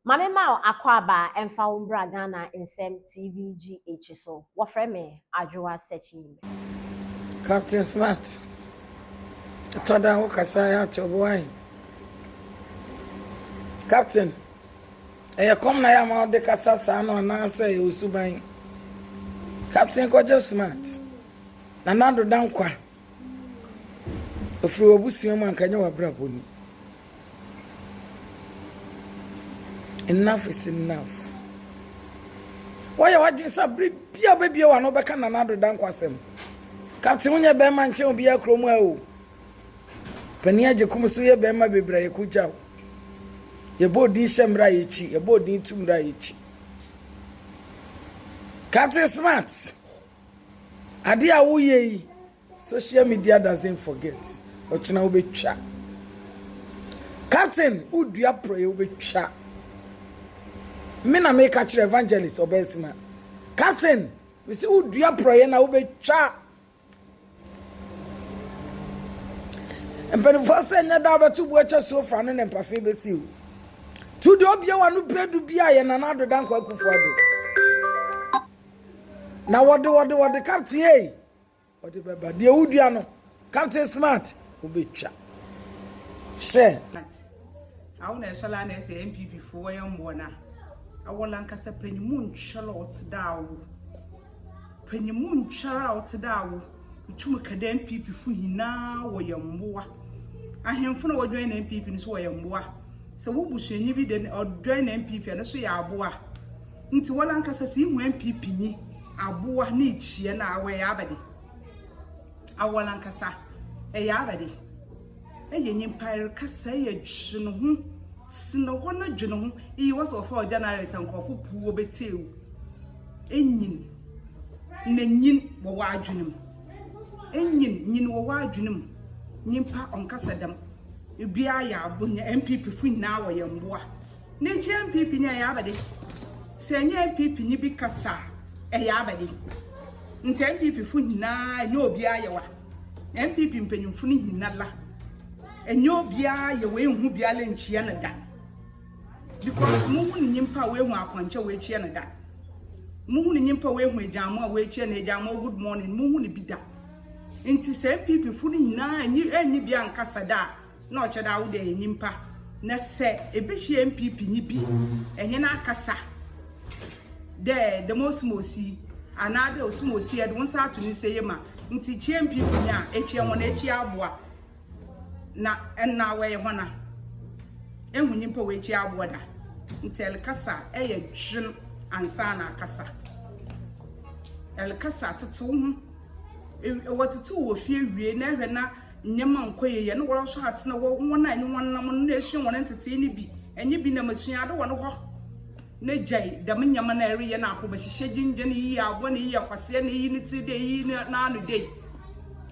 Maame ma wo akwaaba ɛmfa wo mbra Ghana Nsɛm TV GH so. Wɔfrɛ me Adwoa Sekyim. Captain Smart, ɛtɔ da wo kasa yɛ ate ɔboa yi. Captain, ɛyɛ kɔm na yɛ ama wode kasa saa no anaasɛ ɛyɛ osuban? Captain Kwadwo Smart, Nana Addo Dankwa, ofiri w'abusua mu anka nyɛ w'abrabɔ ni. Enough is enough. Wɔyɛ w'adwene sɛ bere bi a wobɛbie w'ano wobɛka Nana Addo Dankwa asɛm. Captain, wonyɛ bɛrima nkyɛn obiara kurom a o. Panin agye kum so yɛ bɛrima bebree a yɛkɔ gya wo. Yɛbɔ odin hyɛ mmerɛ a yɛkyi, yɛbɔ odin tu mmerɛ a yɛkyi. Captain Smart, adeɛ a woyɛ yi, social media doesn't forget. Ɔkyena wobɛtwa. Captain, wodua porɔeɛ wobɛtwa. Me na meka kyerɛ evangelist ɔbɛsima. Captain, mesi wodua porɔeɛ na wobɛtwa. Mpanimfoɔ sɛ nyɛ da wobɛto bu atwa suo fra no ne mpafe bɛsi o. Tu deɛ obie w'ano pɛ du bi a yɛ Nana Addo Dankwa Akufo Addo. Na wɔde wɔde wɔde Captain ei. Ɔde bɛba. Deɛ wodua no, Captain Smart, wobɛtwa. Hyɛ. Awo na ɛsɔla na ɛsɛ NPP fo wɔyɛ mmoa na awɔla ankasa panyimu ntwɛrɛ ɔte dɛ awo panyimu ntwɛrɛ a ɔte dɛ awo otum ka dɛ NPP fo nyinaa wɔyɛ mmoa ahemfo na wɔjoin na NPP no so wɔyɛ mmoa sɛ wo busuanyi bi de ɔjoin na NPP no so yɛ aboa nti wɔla ankasa sɛ ihu NPP nyi aboa ne ikyia na awɔ ɛyɛ abɛde awɔla ankasa ɛyɛ abɛde ɛyɛ nyimpa ɛrekasa ɛyɛ dwene ho tena hɔ na dwene ho iyi wɔ sɛ wɔfa ɔgya no ayɛ sɛ nkurɔfo puu wɔbɛtie wo enyin na nyin wɔ w'adwene mu enyin nyin wɔ w'adwene mu nyimpa ɔnkasa dɛm ebiara yɛ abo nya NPP fo nyinaa wɔyɛ mboa na ekyi NPP ni ɛyɛ abɛde sɛ ɛnyɛ NPP ni bi kasa ɛyɛ abɛde nti NPP fo nyinaa ɛnyɛ obiara yɛ wa NPP mpanyimfo no nyinaa la ɛnyɛ obiara yɛ wɔ ehu biara nkyia no da because muhu ne nyimpa a wehu apɔnkyɛ wɔakyia no da muhu ne nyimpa a wehu agyamo a wɔakyia no agyamo good morning muhu ne bi da nti sɛ NPP fo no nyinaa ɛnyi ɛnyi bi ankasa da a na ɔkyɛ da awo de ɛyɛ nyimpa na sɛ ebehyia NPP ni bi ɛnyɛ n'akasa dɛ dɛm osimosi anaa dɛ osimosi ɛde wɔn nsa ato ne nsa yɛ ma nti kyia NPP ni a ekyia wɔn ekyia aboa na ɛna wɔyɛ hɔn a ehu nyimpa wɔ ekyia aboa da nti ɛrekasa ɛyɛ dwen ansa na akasa ɛrekasa tete wo ho wɔtete wɔ fie wie na ɛhwɛ na nneɛma nkɔ yie yɛ ne wɔn nso atena wɔ wɔn a ɛne wɔn nam no na esua wɔn ntetee ne bi ɛnyɛ bi nam esua ade wɔ no hɔ na gyae dɛm nneɛma na ɛreyɛ na akɔbɛhyehyɛ gyingye ne yiyi aboa ne yiyi akwaseɛ ne yiyi ne tiri de yiyi n'ano de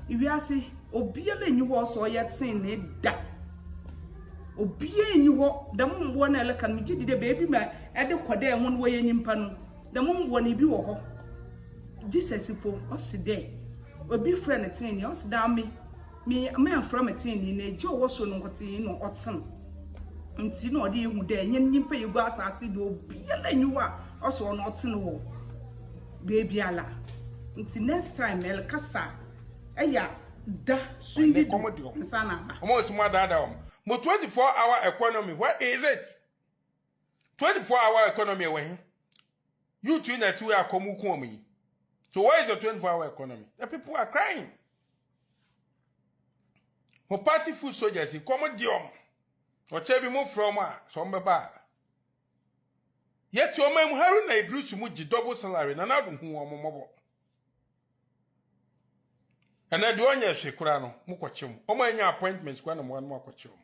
wiase obiara nyi hɔ sɛ ɔyɛ tene da obiara nyi hɔ dɛm mboa na ɛlɛka no megye di dɛ beebi ma ɛde kɔ dɛ ɛho no wɔyɛ nyimpa no dɛm mboa no bi wɔ hɔ Jesus po ɔsi dɛ obi frɛ no tene ɔsi dɛ ame me mɛmfrɛ me tene na egye ɔwɔ soro no nkɔtee na ɔtene nti na ɔde ehu dɛ ɛnyɛ nyimpa yi gu asase do obiara nyi hɔ a ɔsɔ ɔno ɔtene wɔ beebi ala nti next time ɛlkasa ɛyɛ da sunbi du nsa na aba. Ɔmo esi mu adaadaa wɔn mo 24 hour economy, where is it? 24 hour economy ɛwɔ he? Youth yi na ɛti wei akɔmu kun wɔn yi so, where is the 24 hour economy? The people are crying. Mo party foot soldiers yi, kɔm di wɔn. Ɔkyɛ bi mo frɛ wɔn a sɛ wɔn bɛba a yɛte wɔn mu. Haruna Idrisu mu gye double salary na n'ado hu wɔn mmɔbɔ. Ɛnɛ deɛ ɔnyɛ hwee koraa no mo kɔkye mu wɔn anya appointment koraa na mo ano akɔkye wɔn.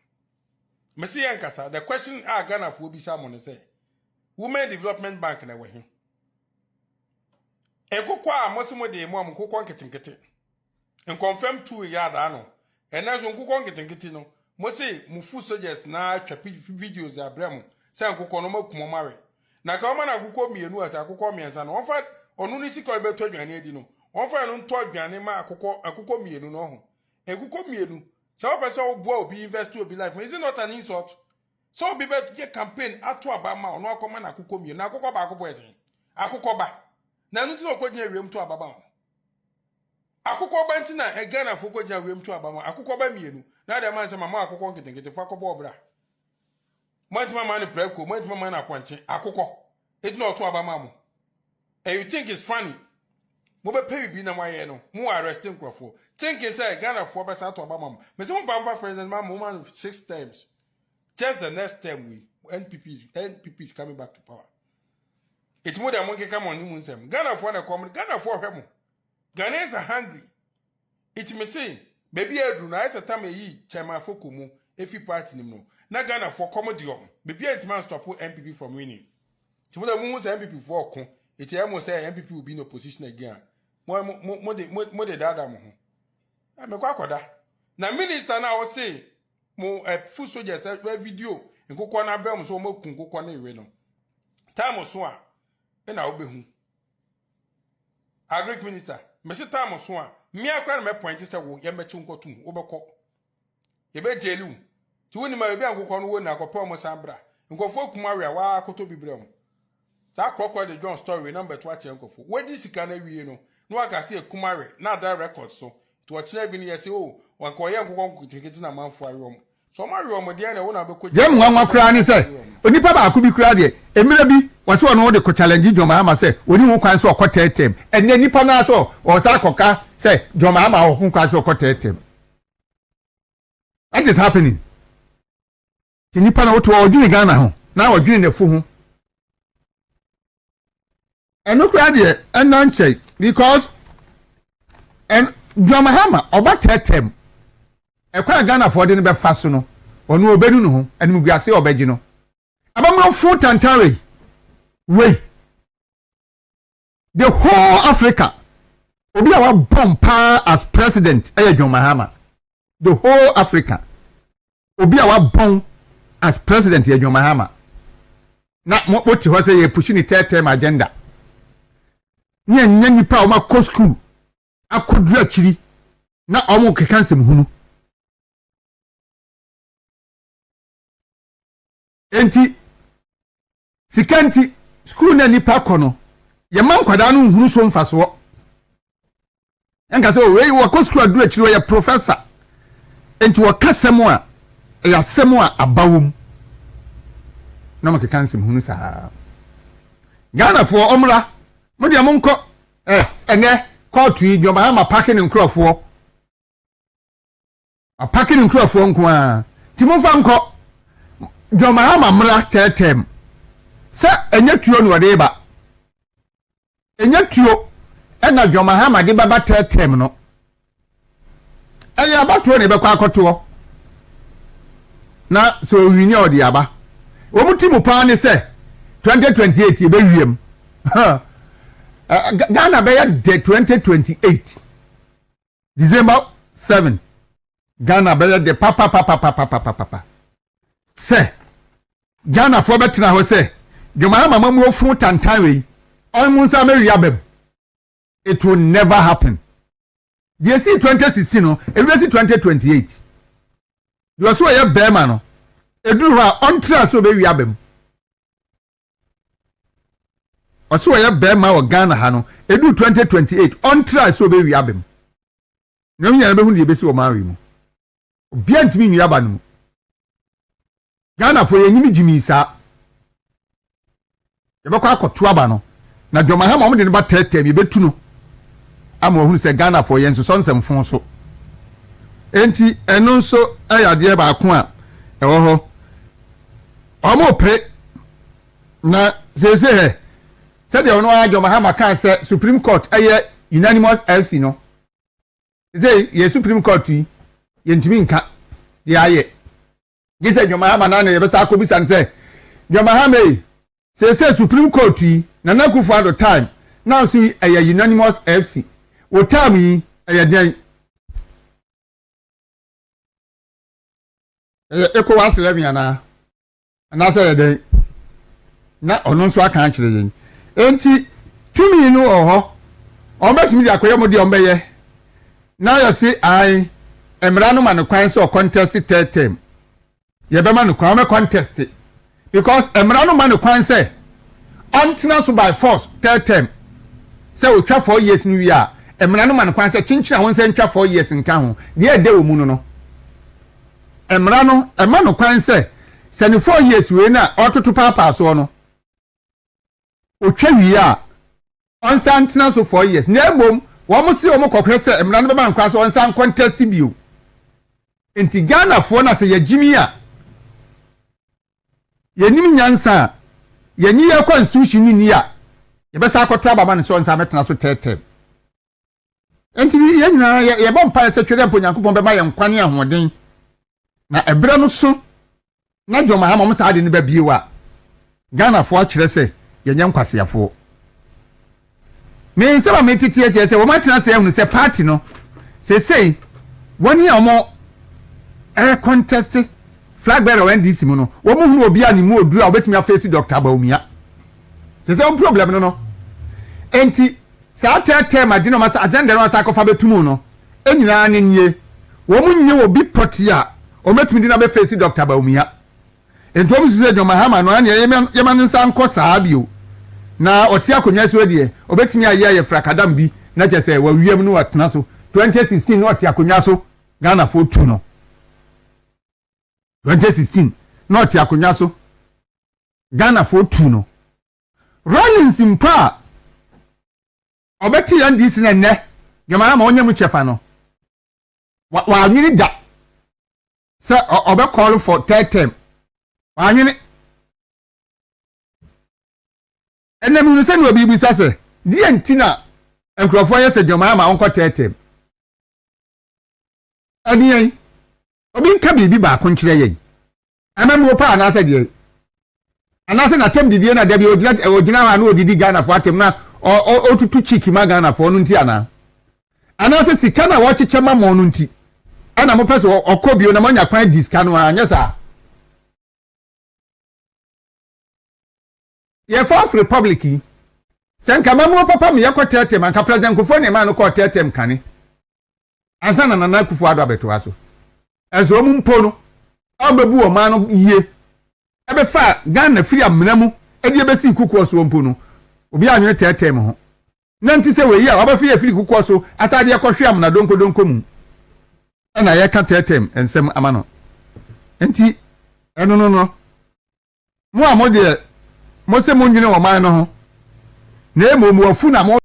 Mesi yɛn kasa, the question a Ghanafoɔ bisa mo no sɛ, Women Development Bank na ɛwɔ he? Nkokɔ a mo se mo de mo a mo nkokɔ nketenkete nkɔnfɛm tu yɛ adaa no, ɛnɛ nso nkokɔ nketenkete no mo se mo foot soldiers na atwa videos abrɛ mo sɛ nkokɔ no mo akum ɔmo awe na ka ɔma na akokɔ mmienu asa akokɔ mmiɛnsa no, wɔmfa ɔno ne sika a ɔbɛtɔ aduane adi no, wɔmfa ɛno ntɔ aduane ma akokɔ mmienu no ho. Nkokɔ mmienu, sɛ wɔpɛ sɛ woboa obi, invest obi life, is it not an insult? Sɛ obi bɛyɛ campaign ato aba ma ɔno akɔma no akokɔ mmienu na akokɔ baako bɔ ɛsɛn akokɔ ba na ɛno nti na ɔkɔgyina wiem to aba ma wo akokɔ ba nti na Ghanafoɔ kɔgyina wiem to aba ma akokɔ ba mmienu na adeɛ ma nsɛ ma mo akokɔ nketenkete fa kɔbɔ ɔbra moantumi ama no prako moantumi ama no apɔnkye akokɔ ɛti na ɔto aba ma mo. And you think it's funny? Mobɛpɛ biribi na moayɛ no, mo arrest nkurɔfoɔ. Thinking sɛ Ghanafoɔ bɛsa ato aba ma mo. Mese mo ba mfa president ma mo ma no six terms. Just the next term we NPP is coming back to power. Eti mo deɛ mo nkeka mo ne mu nsɛm. Ghanafoɔ na ɛkɔm, Ghanafoɔ hwɛ mo. Ghanaians are hungry. Eti me se baabi a aduru no ayɛ sɛ tam eyi Chairman Afoko mu efi party nim no. Na Ghanafoɔ kɔm de wɔn. Baabi a ntoma stop NPP from winning. Nti mo de mo hu sɛ NPP foɔ ɔko. Eti ɛyɛ mo sɛ NPP will be in opposition again a. Mo mo mo de mo de daadaa mo ho. Ɛ mekɔ akɔda. Na minister na ɔse mo ɛ foot soldiers ɛ video nkokɔ na abrɛ mo so wɔn aku nkokɔ no ewe no. Time so a ɛna wobɛhu. Agric minister, mese time so a mmea koraa na mɛpɔnte sɛ wo yɛmmɛkye nkɔtum wobɛkɔ. Yɛbɛgyeli wo. Nti wonim a baabi a nkokɔ no wɔ na akɔpɛ wɔn san bra. Nkurɔfoɔ kum awe a waakɔtɔ bi brɛ mo. Saa korɔkorɔ de John story na mbɛto akyerɛ nkurɔfoɔ. Wadi sika no awie no na waka sɛ ekum awe na ada record so. Nti ɔkyerɛ bi no yɛ sɛ o wanka ɔyɛ nkokɔ nketenkete na amanfoɔ awe wɔn. So ɔmo awe wɔn deɛ na ɛwo na wobɛkɔ Deɛ mu nwanwa koraa ne sɛ onipa baako bi koraa deɛ mmerɛ bi wɔse ɔno de kɔ challenge John Mahama sɛ ɔni ho kwan sɛ ɔkɔ third term. Ɛnnɛ nipa no ara sɛ ɔsan akɔka sɛ John Mahama wɔ ho kwan sɛ ɔkɔ third term. What is happening? Ti nipa na wote hɔ ɔdwene Ghana ho na ɔdwene n'afu ho. Ɛno koraa deɛ ɛnna nkyɛn because ɛn John Mahama ɔba third term ɛkwan a Ghanafoɔ de no bɛfa so no ɔno ɔbɛnu ne ho animguase a ɔbɛgye no. Abammerɛfo tantan wei wei the whole Africa obi a wabɔn paa as president ɛyɛ John Mahama. The whole Africa obi a wabɔn as president yɛ John Mahama na mo mo te hɔ sɛ yɛ push ne third term agenda ne ɛnyɛ nipa a wɔn akɔ school akɔduru akyiri na wɔn keka nsɛm hunu. Enti sika nti school na nipa kɔ no yɛma nkwadaa no nhunu so mfasoɔ. Ɛnka sɛ wei wɔkɔ school aduru akyiri wɔyɛ professor nti wɔka sɛm a ɛyɛ asɛm a aba wɔ mu na wɔkeka nsɛm hunu saa. Ghanafoɔ ɔmmra mo deɛ monkɔ ɛ ɛnɛ kɔɔto yi John Mahama pack ne nkurɔfoɔ apack ne nkurɔfoɔ nko ara nti momfa nkɔ. John Mahama mmra third term sɛ ɛnyɛ tuo na ɔde ba ɛnyɛ tuo ɛna John Mahama de bɛba third term no ɛyɛ abatoɔ na ɛbɛkɔ akɔtoɔ na sɛ owini a ɔde aba. Wɔn ti mu paa ne sɛ 2028 yɛbɛwiem. Ghana bɛyɛ de 2028 December 7 Ghana bɛyɛ de papapapapapapapa sɛ Ghanafoɔ bɛtena hɔ sɛ John Mahama mamu ofun tantan wei ɔmo nsa mɛwi abam. It will never happen. Deɛ esi 2016 no ebi bɛsi 2028. Deɛ ɔso ɔyɛ bɛrima no eduru hɔ a ɔntra sɛ ɔbɛwi abam. Ɔso ɔyɛ bɛrima wɔ Ghana ha no eduru 2028 ɔntra sɛ ɔbɛwi abam. Na ɔmo nyinaa bɛhu deɛ ebesi wɔ maa mu. Obiara ntumi nwi aba no mu. Ghanafoɔ yɛnyimi gyimi saa. Yɛbɛkɔ akɔto aba no na John Mahama ɔmo de no ba tɛɛtɛɛ mu yɛbɛtu no ama ɔhunu sɛ Ghanafoɔ yɛn nsosɔ nsɛmfo so. Enti ɛno nso ɛyɛ adeɛ baako a ɛwɔ hɔ. Ɔmo pere na seesei hɛ sɛdeɛ ɔno ara John Mahama kaa sɛ Supreme Court ɛyɛ unanimous FC no sɛ yɛ Supreme Court yi yɛntumi nka deɛ ayɛ gye sɛ John Mahama na yɛbɛsa akɔbisa no sɛ John Mahama yi seesei Supreme Court yi Nana Akufo-Addo time na nso ɛyɛ unanimous FC wɔ time yi ɛyɛ deɛn ɛyɛ ECOWAS 11 anaa anaasɛ ɛyɛ dɛn na ɔno nso aka akyerɛ yɛn. Enti tumi no wɔ hɔ ɔmo bɛtumi de akɔyɛ mo deɛ ɔmo bɛyɛ na yɛse ae mmara no ma no kwan sɛ ɔcontest third term. Yɛbɛma no kwan ɔmɛ contest because mmara no ma no kwan sɛ ɔntena so by force third term. Sɛ otwa 4 years no wie a, mmara no ma no kwan sɛ kyenkyene a wɔn nsa ntwa 4 years nka ho. Deɛ ɛdɛ wɔ mu no, mmara no ɛma no kwan sɛ ne 4 years wei na ɔtoto paapaa soɔ no, otwa wie a, ɔnsa ntena so 4 years. Na mmom wɔn si wɔn kɔhwɛ sɛ mmara no bɛma no kwan sɛ ɔnsa ncontest bio. Nti Ghanafoɔ na sɛ yɛgyimi a, yɛnim nyansa a yɛnyi yɛ constitution no ni a, yɛbɛsa akɔto aba ma no sɛ ɔnsa bɛtena so third term. Nti yɛn nyinaa yɛbɔ mpaeɛ sɛ Twere mpo Nyankopɔn bɛma yɛn nkwa ne ahoɔden na ɛberɛ no so na John Mahama ɔmo saa ade no ba bio a, Ghanafoɔ akyerɛ sɛ yɛnyɛ nkwaseafoɔ. Me nsɛm a metete akyerɛ sɛ wɔn atena ase ahunu sɛ party no sesei wɔn a wɔn ɛyɛ contest flag bearer wɔ NDC mu no, wɔn hunu obi a ne mu oduru a wɔbɛtumi afeesi Dr. Bawumia. Sɛ wɔn problem no, nti saa third term agye na wɔn asa agenda no asa akɔfa bɛtum no nyinaa ne nie. Wɔn nye obi pɔte a wɔbɛtumi de na bɛfeesi Dr. Bawumia. Nti wɔn nso sɛ John Mahama no aneɛ yɛma ne nsa nkɔ saa bio na ɔte akonnwa so deɛ, ɔbɛtumi ayɛ frakadam bi na kyerɛ sɛ wawiam no watena so. 2016 na ɔte akonnwa so, Ghanafoɔ tu no. 2016 na ɔte akonnwa so, Ghanafoɔ tu no. Rawlings mpo a ɔbɛte NDC na nnɛ John Mahama ɔnyɛ mu kyɛfa no, wɔanwene da sɛ ɔbɛ call for third term. Wɔanwene. Ɛnam hunu sɛ na obi bisa sɛ deɛ nti na nkurɔfoɔ yɛ sɛ John Mahama ɔnkɔ third term. Ɛde yɛn obi nka biribi baako nkyerɛ yɛn, amammuo pa anaasɛ deɛ anaasɛ n'atam didie na dabi ogyina hɔ a na odidi Ghanafoɔ atam na ɔtutu cheek ma Ghanafoɔ no nti, anaasɛ sika na wɔkyekyɛ ma mɔ no nti ɛna mopɛ sɛ ɔkɔ bio na moanya kwan di sika no? Anyɛ saa, yɛ Fourth Republic yi, sɛ nka mamuo papa mi yɛkɔ third term, anka President Kufuor ne ɛma no kɔɔ third term kane ansa na Nana Akufo Addo abɛtoa so. Ɛnso wɔn mpo no ɔbɛbu ɔman no yie, ɛbɛfa Ghana firi amena mu ɛde ɛbɛsi kukuo soɔ mpo no, obi anwene third term ho. Na nti sɛ wɔyi a wabɛfa yɛ firi kukuo so asadeɛ kɔhwe amena donkodonko mu ɛna yɛka third term nsɛm ama no. Nti ɛno no, mo a mo deɛ mo sɛ mo nwene ɔman no ho na emu mo afu na mo.